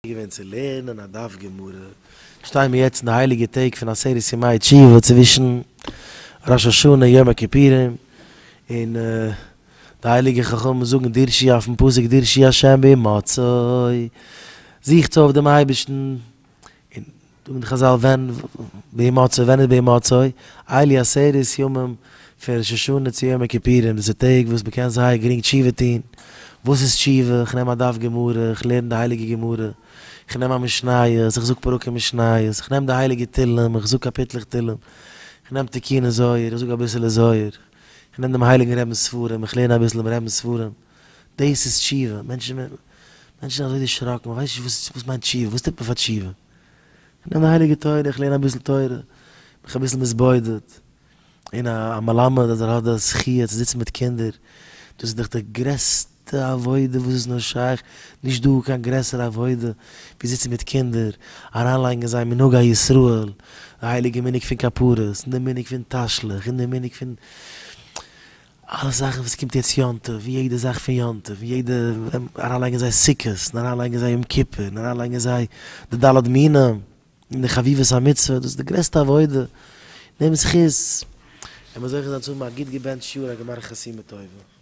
געווען צו לערנען א דף גמרא, שטייען מיר יעצט אין די הייליגע טעג פון עשרת ימי תשובה צווישן ראש השנה און יום הכיפורים, און די הייליגע חכמים זאגן דרשו אויפן פסוק דרשו ה' בהמצאו, זוכטס אויף דעם אייבערשטן, און זאגן די חזל ווען בהמצאו ווען איז בהמצאו? אלו עשרת ימים פון ראש השנה צו יום הכיפורים, דאס איז טעג וואס מ'קען זייער גרינג תשובה טון, וואס איז תשובה? איך נעם א דף גמרא, איך לערן די הייליגע גמרא, איך נעם א משניות, איך זאג פרקים משניות, איך נעם די הייליגע תהלים, איך זאג קאפיטלעך תהלים, איך נעם תיקוני זוהר, איך זאג אביסעלע זוהר, איך נעם דעם הייליגן רבינ'ס ספרים, איך לערן אביסל דעם רבינ'ס ספרים, דאס איז תשובה, מענטשן מענטשן זענען אזוי דערשראקן, מען ווייסט נישט וואס מיינט תשובה, וואס טוט מען פאר תשובה? איך נעם די הייליגע תורה, איך לערן אביסל תורה, בין איך אביסל מתבודד, און א מלמד אז ער האט די זכי' צו זיצן מיט קינדער, דאס איז דאך די גרעסטע עבודה וואס איז נאר שייך, נישט דא קיין גרעסערע עבודה ווי זיצן מיט קינדער, אריינלייגן אין זיי מנהגי ישראל, די הייליגע מנהג פון כפרות, און די מנהג פון תשליך, און די מנהג פון אלע זאכן וואס קומט יעצט יום טוב, און יעדע זאך פון יום טוב, און יעדע, אריינלייגן אין זיי סוכות, און אריינלייגן אין זיי יום כיפור, און אריינלייגן אין זיי די ד' מינים, און די חביבות המצוה, דאס איז די גרעסטע עבודה, אין דעם זכות וועלן מיר זוכה זיין צו האבן א גוט געבענטשט יאר א גמר חתימה טובה.